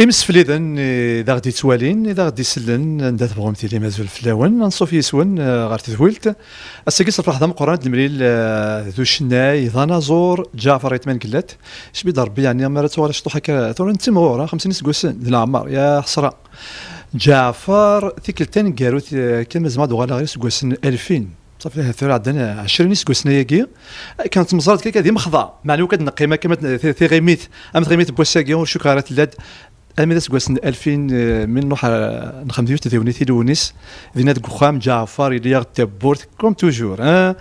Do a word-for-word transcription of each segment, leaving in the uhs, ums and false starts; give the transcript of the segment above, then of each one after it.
Imsefliden i d aɣ-d-yettwalin, i d aɣ-d-isellen, anda tebɣum tilim, azul fell-awen. Anṣuf yis-wen, eh, ɣer tedwilt. Ass-agi s lferḥ d ameqqran ad nemlil, eh, d ucennay, d anaẓur, Ǧaɛfar Ayt Mengellat. Isem-it Rebbi, yeɛni, mi ara tuɣal cṭuḥ akka, tura nettimɣur, ah, xemsin iseggasen d leɛmer, ya ḥesra. Ǧaɛfar, tikkelt taneggarut, eh, kan mazal ad uɣaleɣ ɣer iseggasen alfin. Ṣafi, tura ɛeddan ɛecrin iseggasen ayagi. Akken temẓer-d kan d imexḍa. Meɛna wi kan neqqim akka, ma t-, ti-, tiɣimit, am tɣimit n wass-agi, ur cukkeɣ ara tella-d. Armi d aseggas n alfin, eh, mi nruḥ, eh, nexdem yiwet tdiwennit i Lewnis, dinna deg uxxam, Ǧaɛfar, yelli-yaɣ d tawwurt, comme toujours, hein?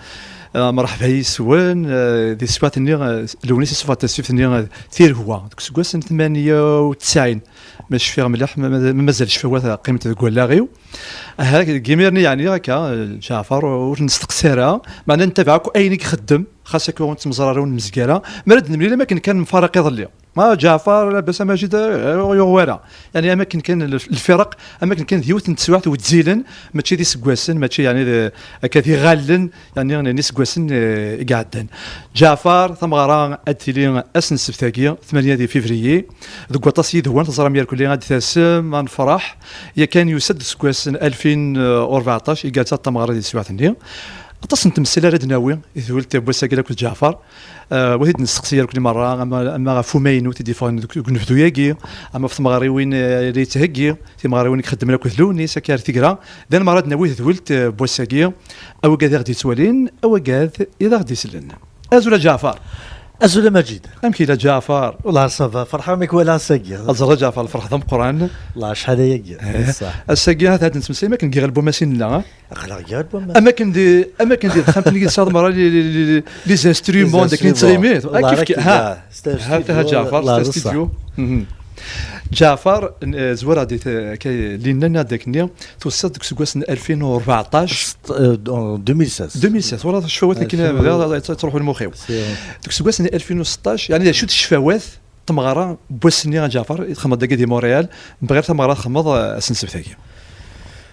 Eh, mreḥba yis-wen, eh, di teswiɛt-nni, eh, Lewnis yessufeɣ-d tasfift-nni, eh, Tirhwa, deg useggas n tmanya u tesɛin. Ma cfiɣ mliḥ, ma, ma, ma mazal ccfawat qqiment deg wallaɣ-iw. Aha, deg imir-nni, yeɛni, akka, eh, Ǧaɛfar, ur nesteqsi ara, meɛna ntabaɛ akk ayen i ixeddem, xas akka ur nettemẓar ara, ur nemzeg ara, mi ara d-nemlil am akken kan nemfaraq iḍelli. Ma Ǧaɛfar, labas a Majid, eh, ur yuɣ wara. Yeɛni, am akken kan l-, lfiraq, am akken kan d yiwet n teswiɛt wezzilen, mačči d iseggasen, mačči, yeɛni, d, akka d iɣallen, yeɛni, n iseggasen, eh, i iɛeddan. Ǧaɛfar, tameɣra ad tili ass n ssebt-agi, tmanya di février, deg waṭas yid-wen, teẓram, yerkelli ad d-tasem, ad nefreḥ. Yakan yusa-d deg useggas n alfin u rbeɛṭac i yerza tameɣra di teswiɛt-nni. Aṭas n temsal ara d-nawi i tedwilt n wass-agi akked Ǧaɛfar. Eh, wa t-id-nesteqsi yerkni merra, ama, ama ɣef umaynut i d-yeffɣen deg, deg unebdu-agi, ama ɣef tmeɣriwin, eh, i la yettheggi, timeɣriwin i ixeddmen akked Lewnis, akka ar tigra. D anemmer ad d-nawi tedwilt, eh, n wass-agi, awagad i ɣ-d-yettwalin, awagad i d aɣ-d-isellen. Azul a Ǧaɛfar. Azul a Maǧid. Amek yella Ǧaɛfar? Wellah ça va, ferḥeɣ mi k-walaɣ ass-agi. Ad ẓreɣ a Ǧaɛfar, lferḥ d ameqqran. Wellah acḥal ayagi. Eh, ṣṣeḥ. Ass-agi ha-t-ad nettemmeslay, ma akken giɣ album-as i nella, eh? Aql-aɣ deg album. Am akken di, am akken di texxamt-nni i tesɛiḍ merra les, les, les, les instruments, les d akken i instruments. Tettɣimiḍ. Ah, kif, ha. C'est un studio, ha, Ǧaɛfar, c'est un studio. Mhm. Ǧaɛfar, eh, zwareɣ di t-, akka, li nnan-aɣ-d akkenni, tusiḍ-d deg useggas n alfin u rbeɛṭac. Sṭ-, eh, en deux mille seize. Deux mille seize, wala cfawat akken bdiɣ, ttruḥu lmux-iw. Deg useggas n alfin u seṭṭac, yeɛni d acu-tt ccfawat tmeɣra n wass-nni a Ǧaɛfar, i txedmeḍ dagi di Montréal, mebɣir tameɣra txedmeḍ, eh, ass n ssebt-agi?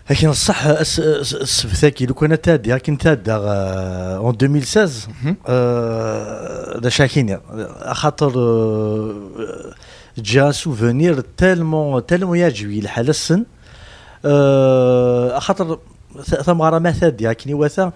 Akken ṣṣeḥ, ass, ass, ssebt-agi, lukan ad tɛeddi akken tɛedda, eh, en deux mille seize, eh, d acu ara k-iniɣ, axaṭer, eh, ǧǧiɣ un souvenir tellement, tellement yeɛǧeb-iyi lḥal ass-n, eh, axaṭer ta-, tameɣra ma tɛeddi akken iwata,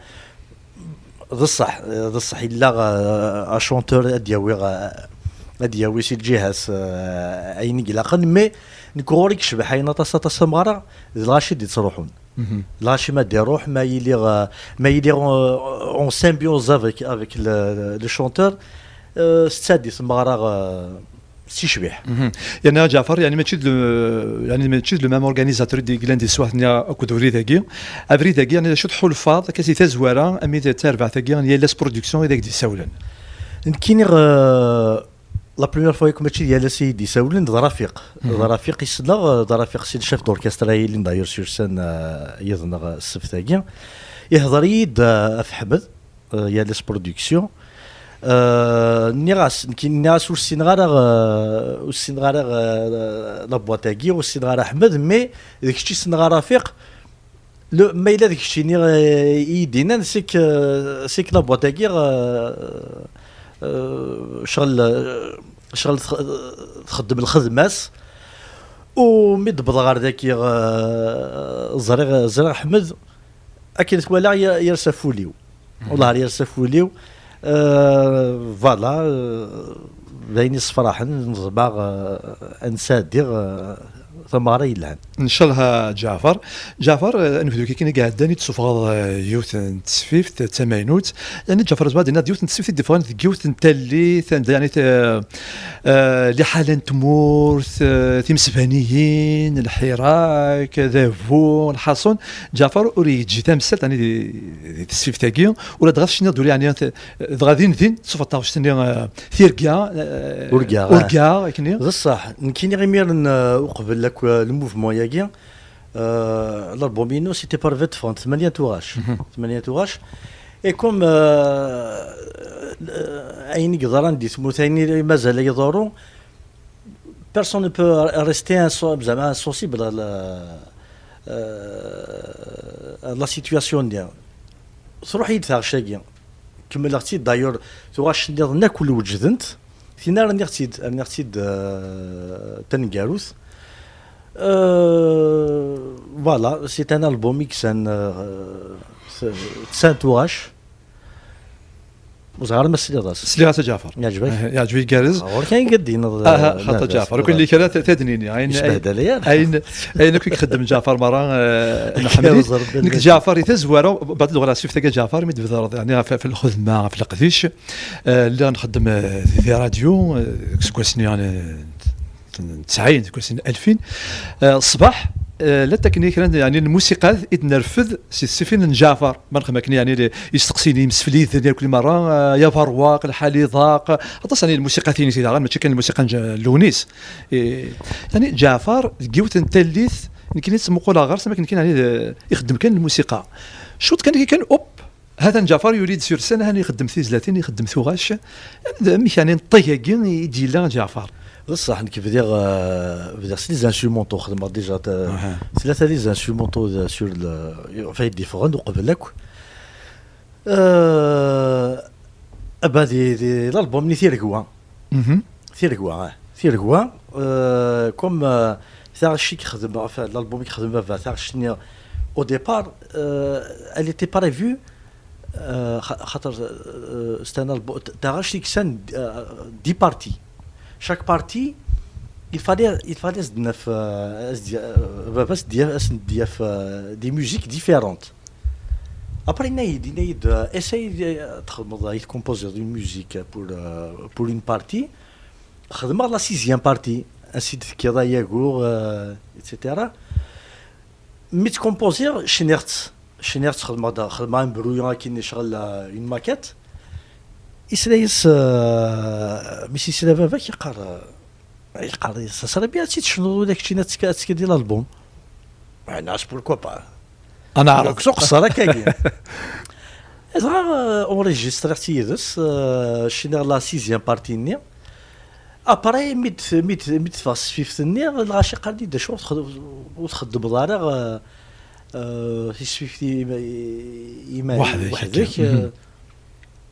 d ṣṣeḥ, d ṣṣeḥ, yella, eh, achanteur ad d-yawi, eh, ad d-yawi si lǧiha-s, eh, ayen i ilaqen, mais nekk ɣur-i yecbeḥ ayen aṭas, aṭas tameɣra, d lɣaci d-ittruḥun. Mhm. Lɣaci ma d-iruḥ, ma yili, eh, ma yili, eh, en symbiose avec, avec le, le chanteur, eh, s tadi tmeɣra, eh, s ticbiḥ. Mhm. Yerna Ǧaɛfar, yeɛni mačči d le, yeɛni mačči d le même organisateur i d-yellan di teswiɛt-nni akked ubrid-agi. Abrid-agi, yeɛni d acu tḥulfaḍ akka si tazwara, ami d tarbaɛt-agi n Yal Ass Production i d ak-d-isawlen? Nekkini, eh, la première fois yakk mačči d Yal Ass i d-isawlen, d Rafiq. Mhm. D Rafiq i ssneɣ, eh, d Rafiq, c'est le chef d'orchestre ay yellan d'ailleurs sur scène, eh, yid-neɣ, eh, ssebt-agi. Ihḍer-iyi-d, eh, ɣef Ḥmed, eh, Yal Ass Production. Eh, nniɣ-as, nekk nniɣ-as ur ssineɣ ara, eh, ur ssineɣ ara, eh, la boîte-agi, ur ssineɣ ara Ḥmed, mais d kečč i ssneɣ a Rafiq. Le, ma yella d keččini, eh, i yi-d-yennan, c'est que, c'est que la boîte-agi, eh, eh, ccɣel, eh, ccɣel tx-, txeddem lxedma-s. U mi d-wwḍeɣ ɣer daki, eh, ẓriɣ, ẓriɣ Ḥmed, akken twalaɣ, y-, yers ɣef wul-iw. Mhm. Wellah yers ɣef wul-iw. Euh, voilà, euh, d ayen yessefraḥen, neḍmeɛ, euh, ad nesɛeddi, euh, tameɣra yelhan. Ncallah a Ǧaɛfar. Ǧaɛfar, euh, ad nebdu akken i iɛeddan i d-tessufɣeḍ, euh, yiwet n tesfift d tamaynut. Yeɛni Ǧaɛfar, zemreɣ ad d-iniɣ d yiwet n tesfift i d-iffɣen deg yiwet n tallit, anda yeɛni t-, euh, liḥala n tmurt, euh, timesbaniyin, lḥirak, adabu, lḥaṣun. Ǧaɛfar ur yeǧǧi tamsalt, yeɛni di, di tesfift-agi, ula dɣa tcenniḍ-d ula yeɛni t-, dɣa din din tessufɣeḍ taɣect-nni, eh, tirga, eh, urga, urga, eh, akkenni. D ṣṣeḥ, nekkini imiren, eh, uqbel akk, eh, le mouvement-agi, eh, l'album-inu, c'était prévu ad d-ffɣen tmanya tuɣac. Mhm. Tmanya tuɣac. Et comme, eh, eh, ayen i yeḍran di tmurt, ayen i mazal ad yeḍru, personne ne peut rester inso-, zeɛma insensible à la, euh, à la situation-nni. Truḥ-iyi-d taɣect-agi. Kemmleɣ-tt-id, d'ailleurs, tuɣac nniḍen akk ur weǧdent. Tin ara rniɣ-tt-id, rniɣ-tt-id, euh, taneggarut. Euh, voilà, c'est un album i yesan, euh, s-, tesɛa tuɣac. Ur ẓriɣ ara ma tesliḍ-as. Sliɣ-as a Ǧaɛfar. Yeɛǧeb-ak? Eh, yeɛǧeb-iyi, igerrez. Ah, ɣur-k ayen i d-yenneḍ, aha, eh, xaṭer Ǧaɛfar, ur ken-li kra t-, t-ad nini. Ayen, ayen, ayen akk i ixeddem Ǧaɛfar merra, eh, nḥemmel-it. Nekk d Ǧaɛfar di tazwara, beɛd ad uɣaleɣ s yiwet-tagi a Ǧaɛfar, mi d-bedreḍ, yeɛni, ɣef, ɣef lxedma, ɣef leqdic, eh, lliɣ nxeddem, eh, di radio, eh, deg useggas-nni, yeɛni, n tesɛin, deg wass n alfin, eh, ṣṣbeḥ, eh, la ttaken-iyi kra n, yeɛni, lmusiqat i d-nerfed si tsifin n Ǧaɛfar. Ma nexdem akken, yeɛni, li-, isteqsiyen imsefliden, yakk merra, eh, ya berwaq, lḥal iḍaq, aṭas, yeɛni, lmusiqat-ines daɣen, mačči kan lmusiqa n Ǧa-, Lewnis. Eh, yeɛni, Ǧaɛfar, deg yiwet n tallit, nekkini ttmuquleɣ ɣer-s, am akken nekkini, yeɛni, eh, ixeddem kan lmusiqa. Cwiṭ kan, kan, hop, Hatan Ǧaɛfar yuli-d sur scène, hatan ixeddem tizlatin, ixeddem tuɣac. D amek, yeɛni, ṭṭig-agi i d-yella Ǧaɛfar? D ṣṣeḥ, nekk bdiɣ, euh, bdiɣ s les instrumentaux, xedmeɣ déjà, euh, tlata les instrumentaux de, sur le, enfin, i d-iffɣen uqbel akk. Euh, aba di, di l'album-nni Tiregwa. Mhm. Tiregwa, ah. Tiregwa, euh, comme, euh, taɣect i yexdem, enfin, l'album i yexdem baba, taɣect-nni, au départ, euh, elle était prévue, euh, xa-, xaṭer, euh, c'est un album, t-, taɣect i yesan, euh, dix parties. Chaque partie, il fallait, il fallait s-d-naf, euh, s-d-, euh, baba s-d-yaf, s-d-yaf, euh, des musiques différentes. Après, yenna-yi-d, yenna-yi-d, euh, essaye, euh, txedmeḍ, euh, composer une musique pour, euh, pour une partie. Xedmeɣ la sixième partie, ansi d-tekkiḍ ay agur, euh, et cetera. Mi tt-composiɣ, cniɣ-tt. Cniɣ-tt, xedmeɣ-d, xedmeɣ un brouillon akin, icɣel, euh, une maquette. Isla-yas, euh, mi s-isla baba-k, yeqqar, euh, yeqqar-yas, "Ça serait bien ad tt-tecnuḍ ula keččini, ad tt-, ad tt-tefkeḍ di l'album." Meɛna, pourquoi pas? Ad neɛreḍ. Donc, s uqeṣṣer akkagi. Dɣa, euh, enregistriɣ-tt yid-s, euh, cniɣ la sixième partie-nni. Après, mi d-, mi d-, mi d-teffeɣ tesfift-nni, lɣaci qqaren-iyi-d, "Acu ur txed-, ur txeddmeḍ ara, euh, euh, tisfift i, i, iman-, weḥd-k, weḥd-k, akka. Euh,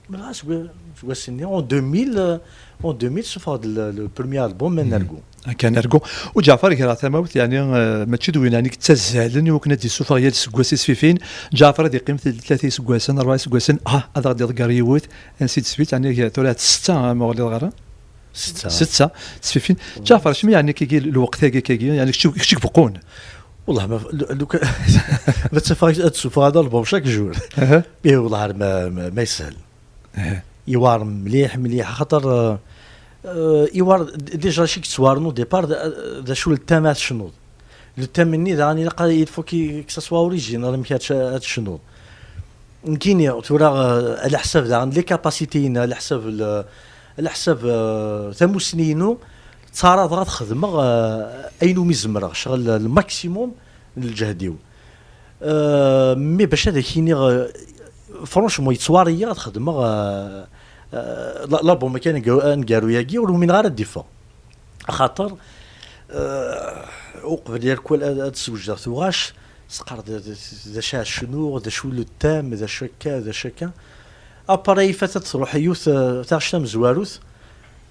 Voilà, seg wa-, seg wass-nni, en deux mille, euh, en deux mille, suffɣeɣ-d le, le premier album, Anergu. Akka, Anergu. U Ǧaɛfar, greɣ tamawt, yeɛni, euh, mačči d win, yeɛni, yettazzalen i wakken ad d-issufeɣ yal aseggas isfifin. Ǧaɛfar ad yeqqim tlata iseggasen, rebɛa iseggasen, ah, ad aɣ-d-iḍegger yiwet, ansi d-tesfit, yeɛni, tura setta, ah, ma ur ɣliḍeɣ ara. Setta. Setta, tisfifin. Ǧaɛfar, acimi, yeɛni, kagi, lweqt-agi, kagi, yeɛni, kečč, kečč i ibeqqun? Wallah, ma, lu-, lukan, ma ttafeɣ ad ssufeɣ un album chaque jour. Aha. Eh, wallah, ma, ma, ma yeshel. Aha. Iwar mliḥ, mliḥ, axaṭer, euh, euh, iwar d-, déjà acu i yettwarnu au départ, d, d acu le thème ad tecnuḍ. Le thème-nni daɣen ilaq ad, il faut que, que ça soit original, amek ad tec-, ad tecnuḍ. Nekkini, tura, euh, ɛla ḥsab daɣen les capacités-inu, ɛla ḥsab le, ɛla ḥsab, euh, tamussni-inu, ttɛaraḍeɣ ad xedmeɣ, euh, ayen umi zemreɣ, ccɣel le maximum n lǧehd-iw. Euh, mais bac ad ak-iniɣ, euh, franchement, yettwari-yi ad xedmeɣ, euh, euh, la-, l'album-agi aneggaru-, aneggaru-agi, ur umineɣ ara ad d-iffeɣ. Axaṭer, euh, uqbel irkul ad, ad d-swejdeɣ tuɣac, sqar d, d, d acu ara cnuɣ, d acu le thème, d acu akka, d acu akka. Après, ifat ad truḥ yiwet, euh, taɣect tamezwarut,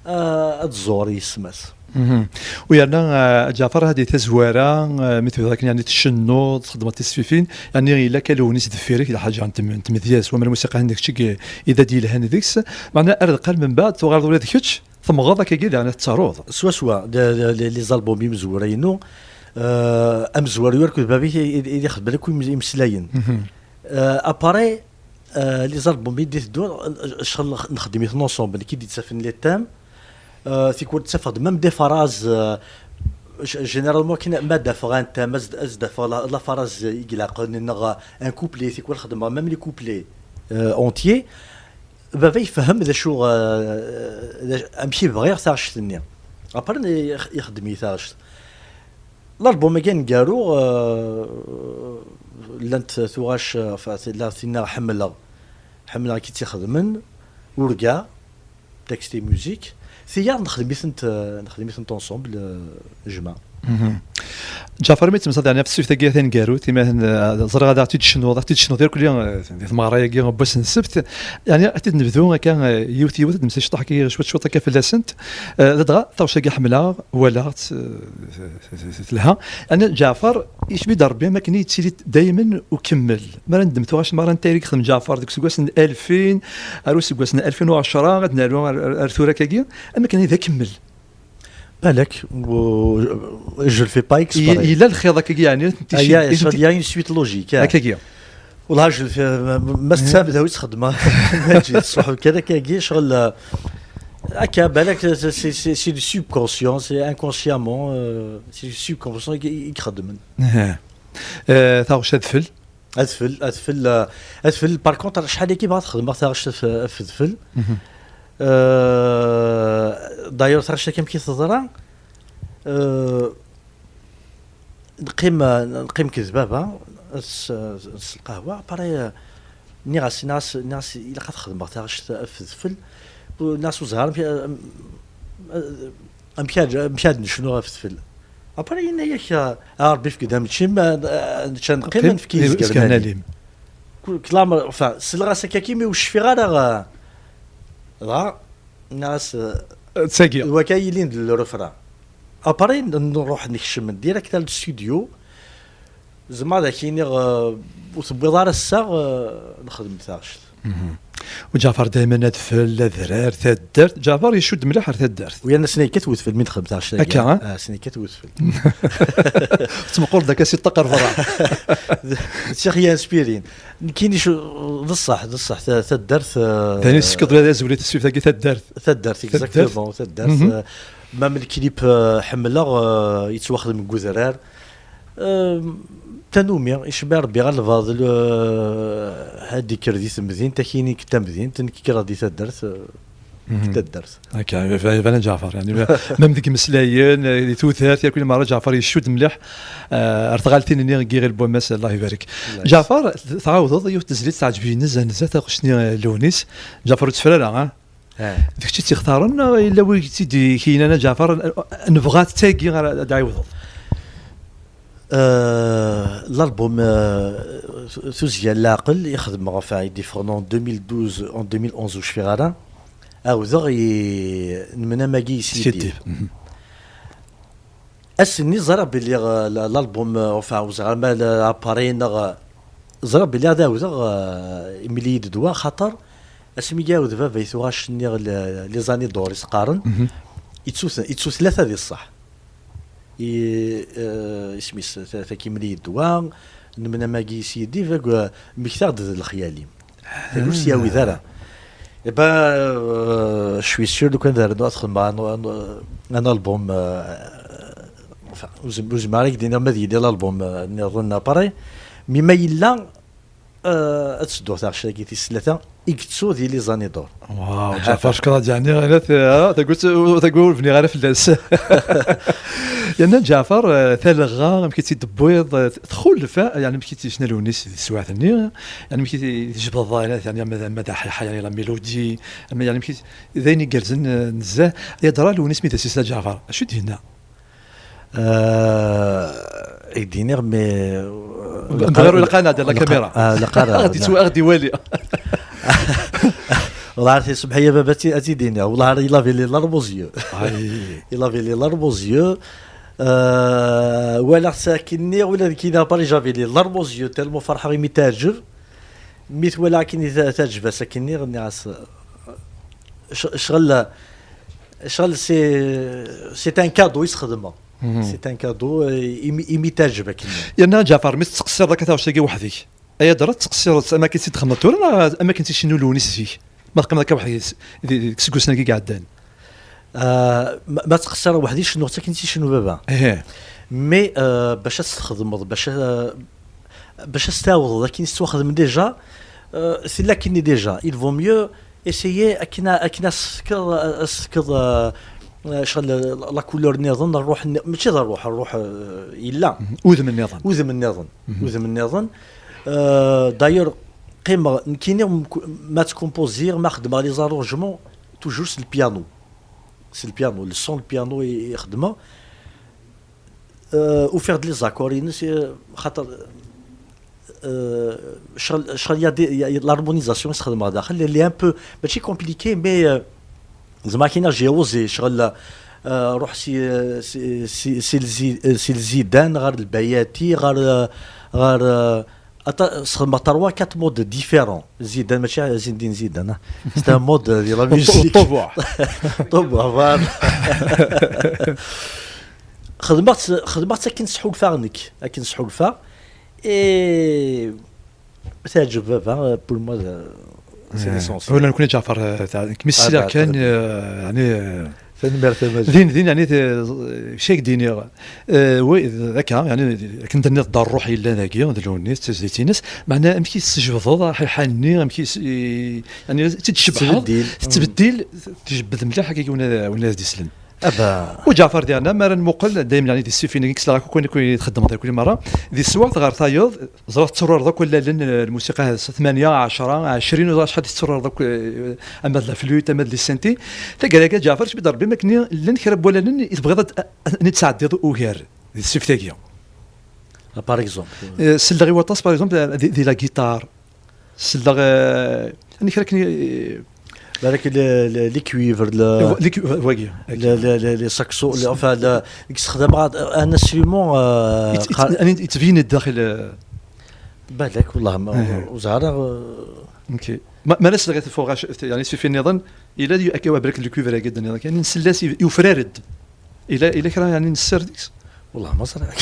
euh, ad tẓur yesma-s. Mhm. U yerna, euh, Ǧaɛfar, hadi tazwara, euh, mi tebdiḍ akken, yeɛni, tcennuḍ, txeddmeḍ tisfifin, yeɛni, yella akka Lewnis deffir-k, d lḥaǧa n tm-, n tmedyazt, wamma lmusiqa-nni d kečč i, i d ad yelhan deg-s, meɛna ar deqqal mbeɛd tuɣaleḍ ula d kečč, temmɣeḍ akkagi daɣen ad tettaruḍ. Swaswa, d, d, d, les albums imezwura-inu, euh, amezwaru akked baba-k i, i, i d-ixedmen akk imes-, imeslayen. Mhm. Euh, après, euh, les albums i d-iteddun, euh, ccɣel nx-, nxeddem-iten ensemble, nekk i d-yettafen les thèmes, euh, tikwal ttafeɣ-d même des phrases, euh, g-, généralement, akken ma d-afeɣ un thème, ad s-, ad s-d-afeɣ la, la phrase i ilaqen, neɣ un couplet, tikwal xeddmeɣ même les couplets, euh, entiers. Baba yefhem d acu, euh, d acu, amek i bɣiɣ taɣect-nni. Après, ix-, ixeddem-iyi taɣect. L'album-agi aneggaru, euh, llant tuɣac, euh, enfin, tella tinna ḥemmleɣ. Ḥemmleɣ i tt-ixedmen, urgaɣ, texte et musique. Tiyaḍ nexdem-itent, euh, nexdem-itent ensemble, euh, jmaɛ. Ǧafer, mi temsad yeɛni ɣef teswift-agi taneggarut, imi aten, eh, ẓriɣ ad aɣ-tt-id-tecnuḍ, ad aɣ-tt-id-tecnuḍ irkelli, eh, di tmeɣra-agi n wass n ssebt, yeɛni ad t-id-nebdu akka, eh, yiwet yiwet, ad d-nemsel cwiṭ akka, cwiṭ cwiṭ akka fell-asent. Eh, ladɣa taɣect-agi ḥemmleɣ, walaɣ-tt, eh, telha. Yeɛni Ǧafer, yecbi-d Rebbi am akken yettili daymen ukemmel. Mi ara neddem tuɣac, mi ara netayri yexdem Ǧafer deg useggas n alfin ar useggas n alfin u ɛecṛa, ad nernu ar, ar, ar tura akkagi, am akken d akemmel. Balak, je le fais pas exprès. Yella lxiḍ akkagi, yeɛni, ah, il y a une suite logique, ah. Akkagi. Wallah, je le fais, ma, ma, ma tettɛamdeḍ ad txedmeḍ, maǧi tṣuḥ kan akkagi, ccɣel, euh, akka, balak, c'est, c'est, c'est, c'est du subconscient, c'est inconsciemment, euh, c'est du subconscient i, i ixeddmen. Eh, taɣect adfel. Adfel, adfel, euh, adfel, par contre, acḥal-agi bɣiɣ ad xedmeɣ taɣect af-, af-, adfel. Euh, d'ailleurs, taɣect-agi amek i teḍra, euh, neqqim, neqqim akked baba, s, s lqahwa, après, euh, nniɣ-as, nniɣ-as, nniɣ-as, ilaq ad xedmeɣ taɣect af-, adfel. Nniɣ-as, ur ẓriɣ amek, euh, euh, amek ad, amek ad necnu ɣef adfel. Après, yenna-yak, a, a Rebbi, efk-d ameččim, a, a, nečča neqqim, ad nefk i yizgaren alim. Kul, klamr, enfin, selleɣ-as akka kimi ur cfiɣ ara, a, dɣa, nniɣ-as, a, d waka yilin d le refrain. Après, n-, nruḥ nekcem direct ar le studio, Zemreɣ ad ak-iniɣ, eh, ur tewwiḍ ara assaɣ, eh, nexdem taɣect. U Ǧaɛfar daymen adfel, adrar, taddart. Ǧaɛfar icudd mliḥ ar taddart. U yerna ass-nni yekkat wedfel mi nexdem taɣect-agi. Akka, eh? Ah, ass-nni yekkat wedfel. Tettmuquleḍ akka si ṭṭaq ar berra. D, d tixya inspirin. Nekkini cu-, d ṣṣeḥ, d ṣṣeḥ, ta-, taddart, eh, d ayen i tessekkeḍ ula d azwel i teswift-agi, taddart. Taddart, exactement, taddart, eh, même le clip, eh, ḥemmleɣ, eh, yettwaxdem deg udrar. Ehm, tanumi, icebba Rebbi ɣer lbaḍel, eh, ad d-ikker di temdint, akini deg tamdint, nekk kkreɣ di taddart, eh, deg taddart. Akka, iba-, iban a Ǧaɛfar, yani, même deg imeslayen, eh, di tudert, yakk merra Ǧaɛfar icudd mliḥ, eh, ar tɣaltin-nni n Yiɣil Bumas, Allah ibarek. Ǧaɛfar, tɛawdeḍ yiwet n tezlit teɛǧeb-iyi nezzeh, nezzeh, taɣect-nni, eh, Lewnis. Ǧaɛfar ur tteffer ara, ha? Ah. D kečč i tt-ixtaren, neɣ yella wi tt-id-ikeynan a Ǧaɛfar, nebɣa-tt tagi ara d-ɛiwdeḍ? Euh, l'album, euh, Tuzya n leɛqel, i xedmeɣ, enfin, i d-iffɣen en deux mille douze, en deux mille onze, ur cfiɣ ara. Awdeɣ i nemnam-agi i Sidi. Sidi. Ass-nni ẓriɣ belli, euh, la-, l'album, euh, enfin, ur ẓriɣ ma la-, appareil neɣ, euh, ẓriɣ belli ad awdeɣ, euh, imel-iyi-d ddwa, xaṭer asmi i ɛawed baba i tuɣac-nni, le-, les années d'or i s-qqaren, ittu-, ittu tlata di ṣṣeḥ. I, euh, isem-is, ta-, tagi imel-iyi-d ddwa, nemnam-agi i Sidi, bag, euh, mmektaɣ-d d lexyal-im. Tagi ur s-yawi d ara. Eh ben, euh, je suis sûr, lukan d rnu ad xedmeɣ un, un, un album, euh, enfin, ur zem-, ur zmireɣ ad k-d-iniɣ ma ad yili l'album, euh, nniḍen, appareil, mais ma yella, euh, ad teddu taɣect-agi tis tlata, i yettu di les années d'or. Waw, Ǧaɛfar, cekṛeɣ, yeɛni, ala t-, ah, tagi ur, tagi ur bniɣ ara fell-as. Yerna Ǧaɛfar, eh, talɣa, amek i tt-id-tewwiḍ, eh, txulef, eh, yeɛni amek i tt-yecna Lewnis di teswiɛt-nni, yeɛni amek i t-tjebdeḍ, yeɛni ma d, ma d aḥiḥay, yeɛni la mélodie, yeɛni amek i t-, d ayen igerrzen, eh, nezzeh. Yeḍra Lewnis mi d as-yesla Ǧaɛfar, acu i d-yenna? Eh, i d-iniɣ, mais, eh, Nɣer ur ilaq ad nɛeddi la caméra. Ah, ilaq ara, ad d-ittwa-, ad d-iwali. Wallah, ar tisemḥ-iyi a baba, ad ti-, ad t-id-iniɣ. Wallah, il avait les larmes aux yeux. Ay. Il avait les larmes aux yeux. Euh, walaɣ-t akkenni, ula d kina, Paris, j'avais les larmes aux yeux, tellement ferḥeɣ imi teɛǧeb. Mi twala akkenni ta-, teɛǧeb-as akkenni, nniɣ-as, c-, ccɣel, ccɣel, c'est, c'est un cadeau i s-xedmeɣ. C'est un cadeau, euh, imi, imi teɛǧeb akkenni. Yerna Ǧaɛfar, mi tettqeṣṣireḍ akka taɣect-agi weḥd-k, Ayadra, tettqeṣṣireḍ am akken i tt-id-txedmeḍ tura, neɣ am akken i tt-icennu Lewnis zik? Ma teqqimeḍ akka weḥd-k di, di, deg iseggasen-agi iɛeddan. Ah, ma, ma ttqeṣṣireɣ weḥd-i, cennuɣ-tt akken i tt-icennu baba. Ehe. Mais, euh, bac ad tt-txedmeḍ, bac a-, bac ad s-tɛawdeḍ akken i tettwaxdem déjà, euh, tella akkenni déjà. Il vaut mieux essayer akken a-, akken ad s-tefkeḍ, ad s-tefkeḍ, euh, euh, ccɣel, la, la couleur nniḍen, ṛṛuḥ nni-, mačči d ṛṛuḥ, ṛṛuḥ, euh, yella. Mhm. Udem nniḍen. Udem nniḍen. Mhm. Udem nniḍen. Euh, d'ailleurs, qqimeɣ, nekkini, m-, ma ttkompoziɣ, ma xeddmeɣ les arrangements, toujours s le piano. S le piano, le son, le piano i, i xeddmeɣ. Euh, ufiɣ-d les accords-ines, euh, xaṭer, euh, ccɣel, ccɣel, il y a des, il y a, il y a de l'harmonisation i sxedmeɣ daxel, elle est un peu, mačči compliqué, mais, euh, زعما كاين j'ai osé, ccɣel, euh, روح si, si, si, si le Zi-, euh, si le Zidane, ɣer le Bayati, ɣer, euh, ɣer, euh, ata-, sxedmeɣ trois, quatre modes différents. Zidane, mačči Zinedine Zidane, hein. C'est un mode, euh, de la musique. Ṭubuɛ. Ṭubuɛ, voilà. Xedmeɣ-tt, xedmeɣ-tt akken sḥulfaɣ nekk, akken sḥulfaɣ. Et teɛǧeb baba, euh, pour moi, euh, c'est l'essentiel. Ula nekkni Ǧaɛfar, euh, ta-, nekk mi s-sliɣ kan, euh, yeɛni, euh, tanemmirt a Maǧid. Din, din, yeɛni, te-, c-, ak-d-iniɣ, euh, oui, d-, akka, yeɛni, akken d-tenniḍ, d ṛṛuḥ yellan dagi, d lewnis, d tizlit-ines. Meɛna amek i s-tjebdeḍ aḥiḥan-nni, amek i s-, i, yeɛni, i tt-id-tcebḥeḍ, tettbeddil, tettbeddil, tjebbed mliḥ akka win ad, win ad d-islen. Aba. U Ǧaɛfar diɣen, mi ara nmuqel, dayem, yeɛni, di ssifin-agi, ssliɣ akk akken i txeddmeḍ akk merra, di teswiɛt ɣer tayeḍ, ẓriɣ tetturareḍ akk allalen, eh, lmusiqa s tmanya, ɛecra, ɛecrin, ur ẓriɣ acḥal i tetturareḍ akk, eh, ama d la flûte, ama d les synthés. Taggara-agi, a Ǧaɛfar, cbi d Rebbi, mi akken llan kra n wallalen i tebɣiḍ ad, ad, ad ten-id-tesɛeddiḍ ugar di tsift-agi. Ah, par exemple. Eh, selleɣ i waṭas, par exemple, di, di la guitare. Selleɣ, eh, amek ara ken-, eh, Balak le, le, les cuivres, le, les cu-, wagi, les, les, les, les saxos, le, enfin, le, deg sexdameɣ un instrument, euh, yettbin-d daxel, eh, balak, wallah, ma, ur ẓriɣ ara, euh. Ok. Ma, ma la selleɣ i tfuɣac, yeɛni, ssifi nniḍen, yella di-, akka, wa, balak, le cuivre-agi d-nniḍen kan, nsell-as, yufrar-d. Ila, ila kra, yeɛni, nesser deg-s? Wallah, ma ẓriɣ.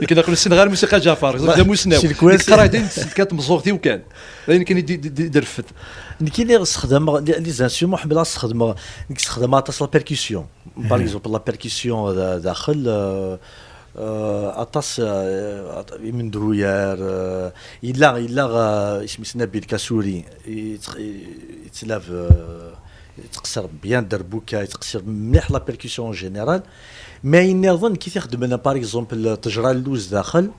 Nekk aql-i ssineɣ ɣer musiqa Ǧaɛfar, d amusnaw. Nekk qqareɣ dayen s lkat meẓẓuɣt-iw kan. D ayen kan i d-, d-, d-, d-refed. Nekkini sexdameɣ les, les instruments, ḥemmleɣ sexdmeɣ, nekk sexdameɣ aṭas la percussion. Par exemple, la percussion da-, daxel, euh, euh, aṭas, euh, at-, imenduyar, euh, yella, yella, euh, isem-is Nabil Kassouri, yettx-, yettlab, euh, yettqeṣṣir bien dderbuka, yettqeṣṣir mliḥ la percussion en général. Mais ayen nniḍen, kif ixeddmen, par exemple, ṭṭejra n luz daxel,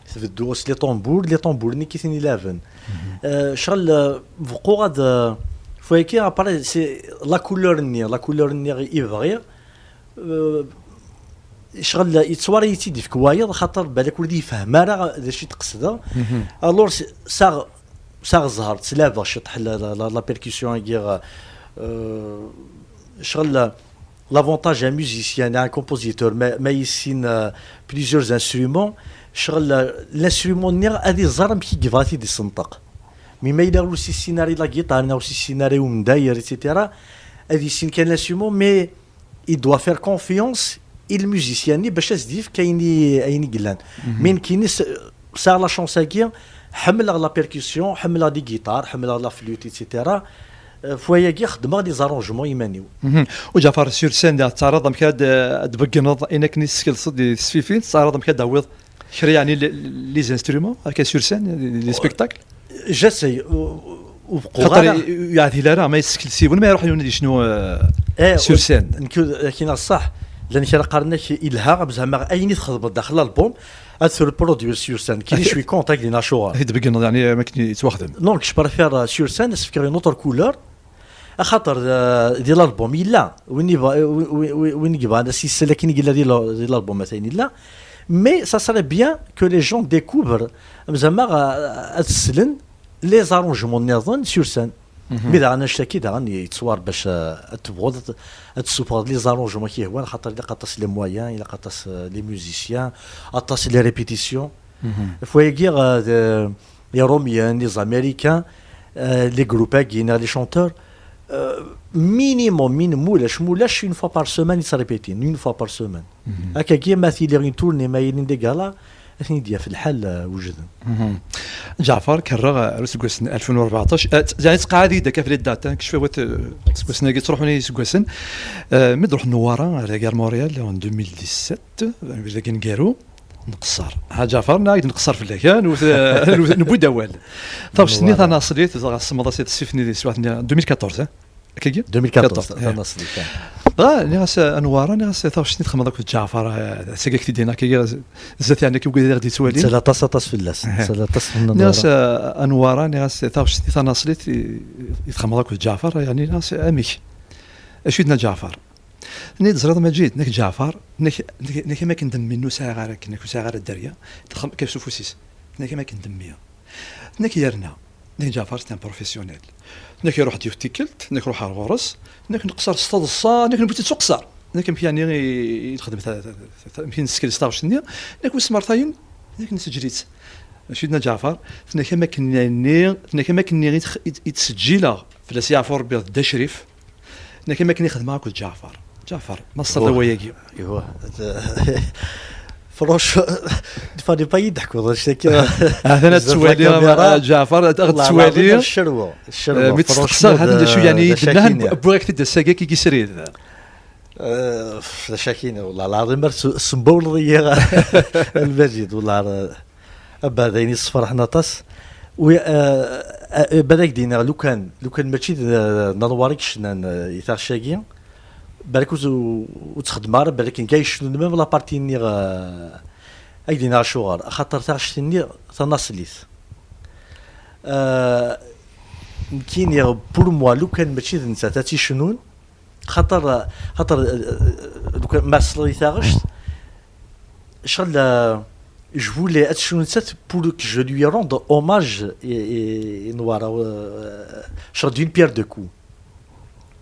tbeddu s les tambours, les tambours-nni kif ten-ilaben. Euh, ccɣel, euh, beqquɣ ad, euh, fwayaki, après, c'est la couleur-nni, la couleur-nni i bɣiɣ. Euh, ccɣel yettwara-yi-tt-id-ifk wayeḍ, xaṭer balak ur d-yefhem ara d acu i d-qesdeɣ. Alors, s-, saɣ-, saɣ ẓẓher, ttlabeɣ ciṭ la, la, la, la percussion-agi, euh, ccɣel, l'avantage un musicien, un compositeur, ma, ma yessin, euh, plusieurs instruments, ccɣel, euh, l'instrument-nni ad iẓer amek i yebɣa ad t-id-isenṭeq. Mais ma yella ur s-yessin ara i la guitare, neɣ ur s-yessin ara i umendayer, et cetera, ad yessin kan l'instrument, mais il doit faire confiance i lmusicien-nni bac ad s-d-yefk ayen i, ayen i yellan. Mais nekkini s-, sɛiɣ la chance-agi, ḥemmleɣ la percussion, ḥemmleɣ les guitares, ḥemmleɣ la flûte, et cetera. Euh, f wayagi xeddmeɣ les arrangements iman-iw. U Ǧaɛfar, sur scène, tettɛaraḍ amek ad, ad d-tbeggneḍ ayen akken i teskelseḍ di tesfifin, tettɛaraḍ amek ad d-tawiḍ kra, yeɛni, les, les instruments, akka, sur scène, les, les spectacles? J'essaye, u-, u-, ur beqquɣ ara. Xaṭer i-, ur yeɛdil ara, ma yessekles yiwen, ma iruḥ yiwen ad yecnu, euh, sur scène. Nekk, akin ṣṣeḥ, llan kra qqaren-ak yelha, am zeɛma ayen i txedmeḍ daxel l'album, ad t-reproduire sur scène. Kini, je suis contre, ak d-iniɣ acuɣer. Ad t-id-tbeggneḍ, yeɛni, am akken yettwaxdem. Donc, je préfère, euh, sur scène, ad s-fkeɣ une autre couleur. Axaṭer, euh, di l'album yella, win yebɣa-, wi-, wi-, wi-, win yebɣan ad s-yessel akken i yella di la-, di l'album, atan yella. Mais ça serait bien que les gens découvrent, am zeɛma, euh, ad slen les arrangements nniḍen sur scène. Mi daɣen annect-agi daɣen yettwar bac, euh, ad tebɣuḍ ad, ad tessufɣeḍ les arrangements i k-yehwan, xaṭer ilaq aṭas les moyens, ilaq aṭas, euh, les musiciens, aṭas les répétitions. F wayagi, euh, d-, Iṛumyen, les Américains, euh, les groupes-agi, neɣ les chanteurs, euh, minimum, minimum, mulac, mulac, une fois par semaine, yettrépitin, une fois par semaine. Akkagi, ma tili une tournée, ma yilin des galas, ad ten-id-yaf lḥal, euh, wejden. Ǧaɛfar, kerreɣ ar useggas n alfin u rbeɛṭac, euh, t-, yeɛni, ttqeɛɛid-iyi-d akka ɣef les dates, hein, kečč fawet, euh, iseggasen-agi ttruḥun i yiseggasen. Euh, mi d-ruḥ Newwara ar Gare Montréal en deux mille dix-sept, euh, dagi ngeru. Nqeṣṣer. Ha Ǧaɛfar, neɣ i d-nqeṣṣer fell-ak, ha? Newwet, newwet, newwi-d awal. Taɣect-nni tanaṣlit, dɣa semmeḍ-as i tesfift-nni di teswiɛt-nni, deux mille quatorze, ha? Akkagi? Deux mille quatorze, quatorze, tanaṣlit, ha. Dɣa, nniɣ-as, a Newwara, nniɣ-as, taɣect-tagi txedmeḍ akked Ǧaɛfar, eh, d tagi ak-t-id-yenna, akkagi, zdat yeɛni akk wid ara ɣ-d-yettwalin. Yettali aṭas, aṭas fell-as. Yettali aṭas fell-as. Nniɣ-as, a, a Newwara, nniɣ-as, taɣect-nni tanaṣlit i, i txedmeḍ akked Ǧaɛfar, yeɛni, nniɣ-as, amek? Acu i d-yenna Ǧaɛfar? Tenna-yi-d, teẓriḍ a Maǧid, nekk Ǧaɛfar, nekk, nekk, nekk am akken d mmi, ur sɛiɣ ara akken, nekk ur sɛiɣ ara dderya, texdem kan s ufus-is. Nekk am akken d mmi. Nekk yerna, nekk Ǧaɛfar, c'est un professionnel. Nekk iruḥ-d yiwet tikkelt, nekk ruḥ ar ɣur-s, nekk neqṣer s taḍsa, nekk newwi-tt s uqṣer. Nekk amek yani i, i nexdem ta-, ta-, ta-, amek i nessekles taɣect-nni, nekk wis mertayen, nekk nesseǧli-tt. Acu i d-tenna Ǧaɛfar? Tenna-k am akken-nni, tenna-k am akken-nni i tx-, i, i ttseǧǧileɣ fell-as yeɛfu Rebbi d Dda Crif, tenna-k am akken i xedmeɣ akked Ǧaɛfar. Ǧaɛfar, ma tessneḍ awal-agi? Iwa. Franch, fallait pas yi-d-teḥkuḍ anect-agi. Atan ad twali, Ǧaɛfar, ad ɣ-d-twali. Ccerwa, ccerwa. Eh, mi tt-steqsaɣ, atan d acu yani i d-nnan, wwiɣ-ak-t-id ass-agi akka i yesrid. Eh, d acu akkin, wallah lɛaḍim ar s-, sembawleḍ-iyi a Lmajid, wallah ar-, abad ayen yessefraḥen aṭas. Wi, eh, eh, bad ak-d-iniɣ, lukan, lukan mačči d, eh, d Nanwar i yecnan, eh, i taɣect-agi, balak ur, ur txeddem ara, balak nekk ay yecnun même la partie-nni, eh, ak-d-iniɣ acuɣer, axaṭer taɣect-nni tanaṣlit. Eh, nekkini, pour moi, lukan mačči d nettat ad tt-yecnun, xaṭer, xaṭer, eh, eh, lukan ma tesleḍ i taɣect, ccɣel, eh, je voulais ad tecnu nettat pour que je lui rende hommage i, i, i Newwara, eh, ccɣel d'une pierre deux coups.